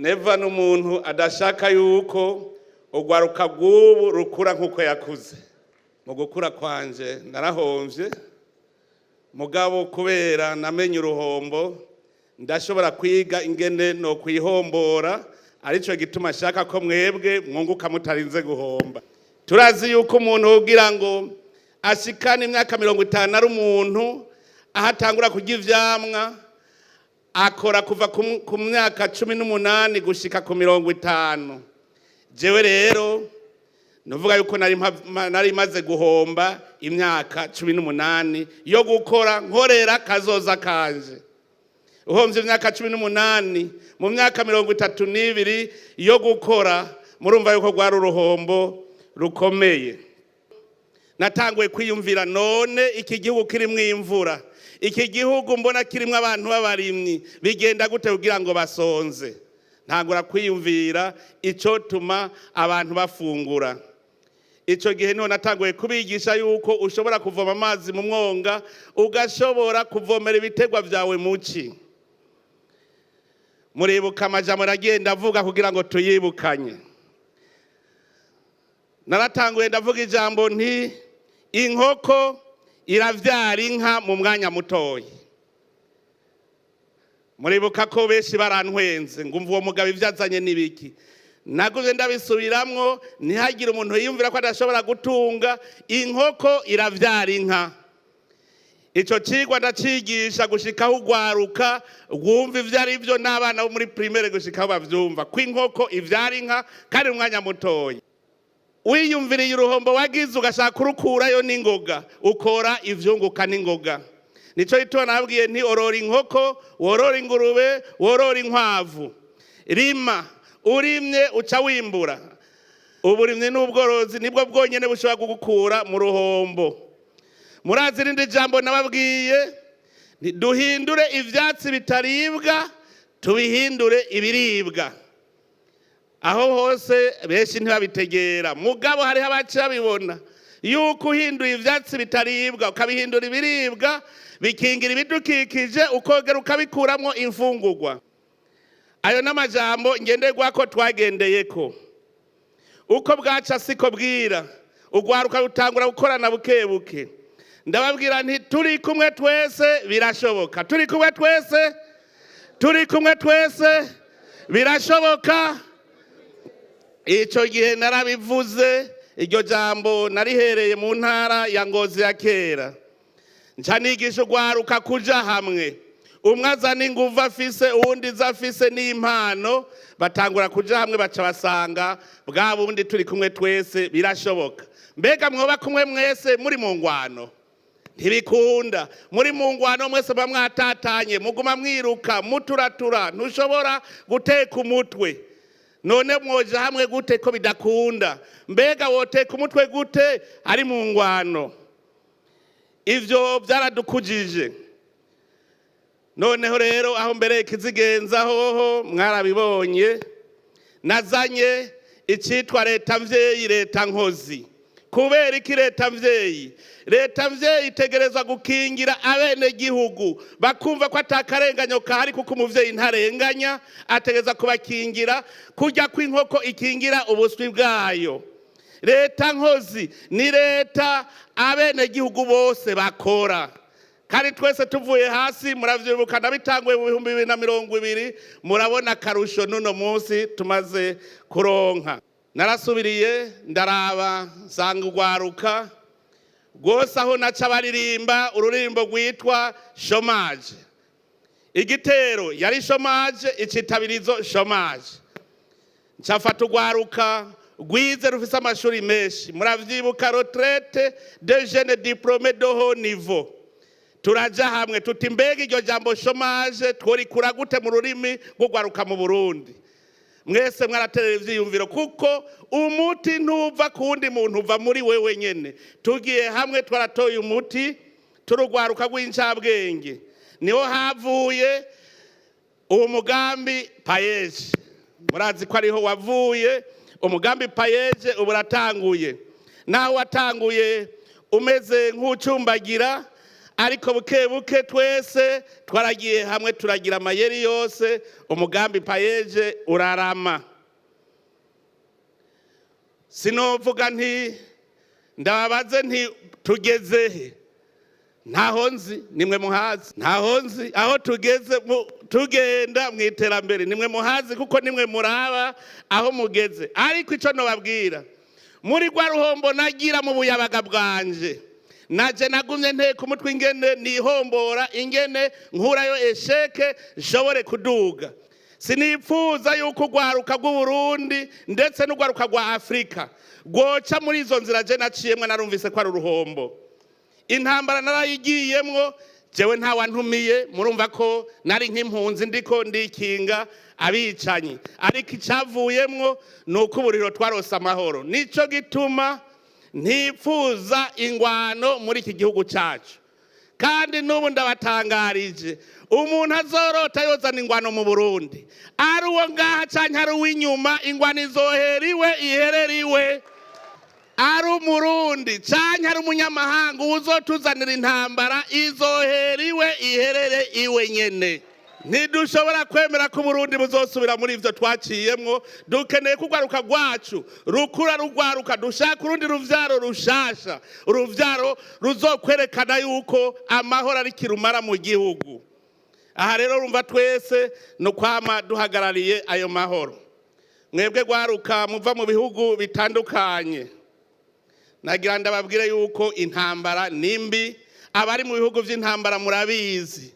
Neva ni umuntu adashaka yuko urwaruka rw'ubu rukura nk'uko yakuze. Mu gukura kwanje narahomvye, mugabo kubera namenye uruhombo, ndashobora kwiga ingene no kwihombora. Arico gituma ashaka ko mwebwe mwunguka mutarinze guhomba. Turazi yuko umuntu kugira ngo ashikane imyaka 50 ari umuntu aho atangura kurya ivyamwa, akora kuva ku myaka 18 gushika ku 50. Jewe rero nuvuga yuko nari maze guhomba imyaka 18 yo gukora nkorera kazoza kanje. Uhomvye imyaka 18 mu myaka 32 yo gukora, murumva yuko rwari uruhombo rukomeye. Natanguye kwiyumvira: none iki gihugu kirimwo imvura, iki gihugu mbona kirimwo abantu b'abarimyi, bigenda gute kugira ngo basonze? Ntangura kwiyumvira icotuma abantu bafungura. Ico gihe niho natanguye kubigisha yuko ushobora kuvoma amazi mu mwonga, ugashobora kuvomera ibitegwa vyawe muci. Muribuka amajambo nagenda avuga kugira ngo tuyibukanye. Naratanguye ndavuga ijambo nti: "Inkoko iravyara inka mu mwanya mutoyi." Muribuka ko benshi barantwenze, ngumva uwo mugabo ivyo azanye n'ibiki. Naguze ndabisubiramwo, ntihagire umuntu yiyumvira ko adashobora gutunga. Inkoko iravyara inka. Ico cigwa ndacigisha gushikaho ugwaruka rwumva ivyo ari vyo, n'abana bo muri primaire gushikaho bavyumva ko inkoko ivyara inka kandi mu mwanya mutoyi. Wiyumviriye uruhombo wagize, ugashaka kurukurayo n'ingoga, ukora ivyunguka n'ingoga. Nico gituma nabwiye nti: "Orora inkoko, worora ingurube, worora inkwavu, rima." Urimye uca wimbura. Uburimyi n'ubworozi nibwo bwonyene bushobora kugukura mu ruhombo. Murazi irindi jambo nababwiye? Nti: "Duhindure ivyatsi bitaribwa, tubihindure ibiribwa." Aho hose benshi ntibabitegera, mugabo hariho abaca babibona yuko uhinduye ivyatsi bitaribwa ukabihindura ibiribwa, bikingira ibidukikije, ukongera ukabikuramwo imfungurwa. Ayo n'amajambo ngenderwako twagendeyeko. Uko bwaca siko bwira, ugwaruka rutangura gukorana buke buke. Ndababwira nti: "Turi kumwe twese birashoboka." Turi kumwe twese, turi kumwe twese birashoboka. Icyo gihe narabivuze. Iryo jambo narihereye mu ntara ya Ngozi ya kera. Nca nigisha ugwaruka kuja hamwe, umwe azana inguvu afise, uwundi izo afise n'impano. Batangura kuja hamwe, baca basanga bwa bundi turi kumwe twese birashoboka. Mbega mwoba kumwe mwese muri mu ngwano? Ntibikunda. Muri mu ngwano mwese muba mwatatanye, muguma mwiruka muturatura, ntushobora guteka umutwe. None mwoja hamwe gute ko bidakunda? Mbega woteka umutwe gute ari mu ngwano? Ivyo byaradukujije. Noneho rero aho mbere ikizigenza hoho mwarabibonye, nazanye icitwa leta mvyeyi, leta nkozi. Kubera iki leta mvyeyi? Leta mvyeyi itegerezwa gukingira abenegihugu, bakumva ko atakarenganyo kahari, kuko umuvyeyi ntarenganya. Ategereza kubakingira kurya kw'inkoko ikingira ubuswi bwayo. Leta nkozi ni leta abenegihugu bose bakora, kandi twese tuvuye hasi. Muravyibuka nabitanguye mu 2020. Murabona akarusho n'uno munsi tumaze kuronka. Narasubiriye ndaraba, nsanga ugwaruka rwose aho naca baririmba ururirimbo rwitwa chômage. Igitero yari chômage, icitabirizo chômage. Ncafata ugwaruka rwize, rufise amashuri menshi. Muravyibuka retraite de jeunes diplômés de haut niveau. Turaja hamwe tuti: "Mbega iryo jambo chômage tworikura gute mu rurimi rw'ugwaruka mu Burundi?" Mwese mwaraterera ivyiyumviro, kuko umuti ntuva ku wundi muntu, uva muri wewe nyene. Tugiye hamwe twaratoye umuti, turugwaruka rw'incabwenge. Niho havuye uwo mugambi PAEEJ. Murazi ko ariho wavuye umugambi PAEEJ. Ubu uratanguye, naho watanguye umeze nk'ucumbagira. Ariko buke buke twese twaragiye hamwe, turagira amayeri yose, umugambi PAEEJ urarama. Sinovuga nti ndababaze nti tugeze he? Ntaho nzi, nimwe muhazi. Ntaho nzi aho tugeze tugenda mu iterambere, nimwe muhazi kuko nimwe muraba aho mugeze. Ariko icyo nobabwira, muri rwa ruhombo nagira mu buyabaga bwanje, naje nagumye nteka umutwe ingene nihombora, ingene nkurayo échec nshobore kuduga. Sinipfuza yuko urwaruka rw'Uburundi ndetse n'urwaruka rwa Afurika rwoca muri izo nzira je naciyemwo. Narumvise ko ari uruhombo. Intambara narayigiyemwo jewe ntawantumiye. Murumva ko nari nk'impunzi, ndiko ndikinga abicanyi, ariko icavuyemwo ni uko uburiro twarose amahoro. Nico gituma ntipfuza ingwano muri iki gihugu cyacu. Kandi n'ubu ndabatangarije, umuntu azorota yozana ingwano mu Burundi, ari uwo ngaha canke ari uw'inyuma, ingwano izohera iwe, iherera iwe. Ari Umurundi canke ari umunyamahanga, uwuzotuzanira intambara izohera iwe, iherere iwe nyene. Ntidushobora kwemera ko Uburundi buzosubira muri ivyo twaciyemwo. Dukeneye ko urwaruka rwacu rukura rugwaruka. Dushaka urundi ruvyaro rushasha, uruvyaro ruzokwerekana yuko amahoro ari kirumara mu gihugu. Aha rero rumva twese ni ukwama duhagarariye ayo mahoro. Mwebwe rwaruka muva mu bihugu bitandukanye, nagira ndababwire yuko intambara ni mbi. Abari mu bihugu by'intambara murabizi.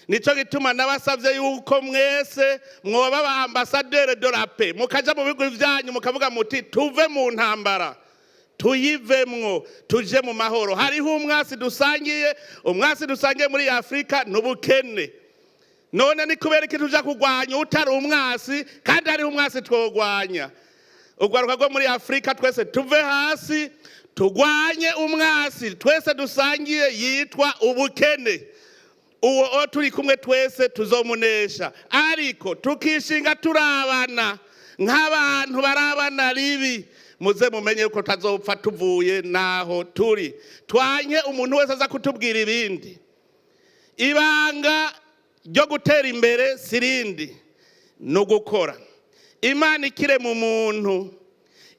Nico gituma nabasabye yuko mwese mwoba ba ambassadeur de la paix, mukaja mu bihugu vyanyu mukavuga muti: "Tuve mu ntambara, tuyivemwo, tuje mu mahoro." Hariho umwasi dusangiye. Umwasi dusangiye muri Afurika n'ubukene. None ni kubera iki tuja kurwanya utari umwasi kandi hariho umwasi twogwanya? Urwaruka rwo muri Afurika twese tuve hasi, turwanye umwasi twese dusangiye yitwa ubukene. Uwo o turi kumwe twese tuzomunesha, ariko tukishinga turabana nk'abantu barabana ribi. Muze mumenye yuko tutazopfa tuvuye naho turi. Twanye umuntu wese aza kutubwira ibindi. Ibanga ryo gutera imbere sirindi, ni ugukora. Imana ikirema umuntu,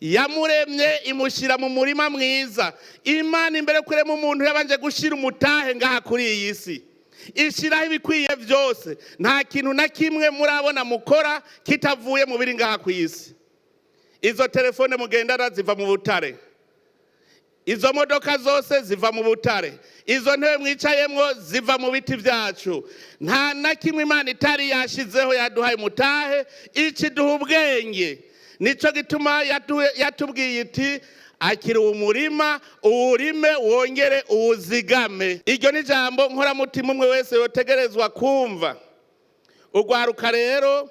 yamuremye imushyira mu murima mwiza. Imana imbere yo kurema umuntu yabanje gushyira umutahe ngaha kuri iyi si, ishyiraho ibikwiye byose. Nta kintu na kimwe murabona mukora kitavuye mu biri ngaha ku isi. Izo telefone mugendana ziva mu butare, izo modoka zose ziva mu butare, izo ntebe mwicayemwo ziva mu biti byacu. Nta na kimwe Imana itari yashizeho. Yaduhaye umutahe, ikiduha ubwenge. Nicyo gituma yatubwiye iti: "Akira umurima, uwurime, wongere uwuzigame." Iryo ni ijambo nkoramutima umwe wese yotegerezwa kumva. Urwaruka rero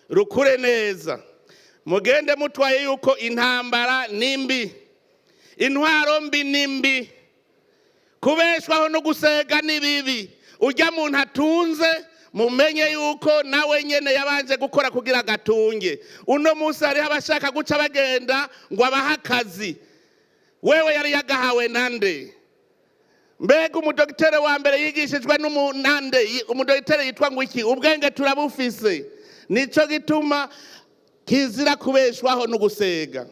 rukure neza, mugende mutwaye yuko intambara ni mbi, intwaro mbi ni mbi, kubeshwaho no gusega ni bibi. Ujya muntu atunze, mumenye yuko nawe nyene yabanje gukora kugira agatunge. Uno munsi hariho abashaka guca bagenda ngo abahe akazi. Wewe yari yagahawe nande? Mbega umudogitere wa mbere yigishijwe n'umunande? Umudogitere yitwa ngo iki? Ubwenge turabufise. Nico gituma kizira kubeshwaho no gusega.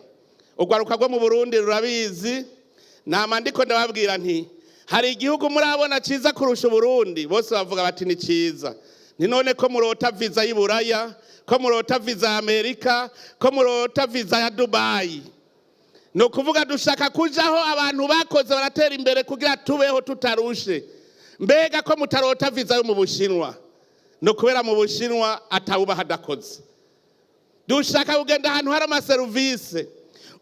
Urwaruka rwo mu Burundi rurabizi. Nama ndiko ndababwira nti: "Hari igihugu murabona ciza kurusha Uburundi?" Bose bavuga bati: "Ni ciza." Ni none ko murota viza y'Iburaya, ko murota viza ya Amerika, ko murota viza ya Dubayi? Ni ukuvuga dushaka kujaho abantu bakoze baratera imbere kugira tubeho tutarushe. Mbega ko mutarota viza yo mu Bushinwa? Ni ukubera mu Bushinwa atawubaha adakoze. Dushaka kugenda ahantu hari amaserivisi.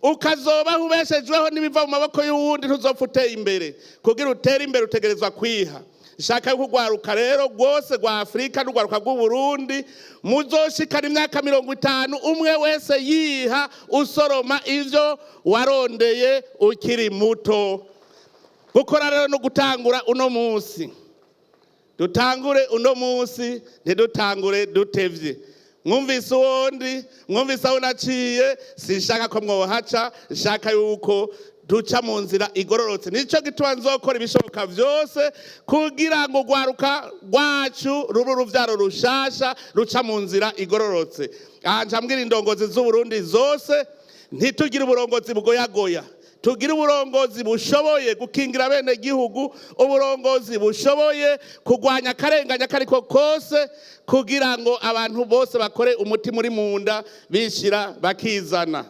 Ukazobaho ubeshejweho n'ibiva mu maboko y'uwundi, ntuzopfa uteye imbere. Kugira utere imbere utegerezwa kwiha. Shaka yuko urwaruka rero rwose rwa Afurika n'urwaruka rw'Uburundi muzoshikana imyaka 50 umwe wese yiha, usoroma ivyo warondeye ukiri muto. Gukora rero no gutangura uno munsi. Dutangure uno munsi, ntidutangure dutevye. Mwumvise uwondi, mwumvise aho naciye. Sinshaka ko mwohaca. Nshaka yuko duca mu nzira igororotse. Nicyo gituma nzokora ibishoboka byose kugira ngo urwaruka rwacu rube urubyaro rushasha ruca mu nzira igororotse. Aha nca mbwira indongozi z'Uburundi zose: ntitugire uburongozi bugoyagoya, tugire uburongozi bushoboye gukingira bene gihugu, uburongozi bushoboye kurwanya akarenganya kariko kose, kugira ngo abantu bose bakore umutima uri mu nda, bishira bakizana.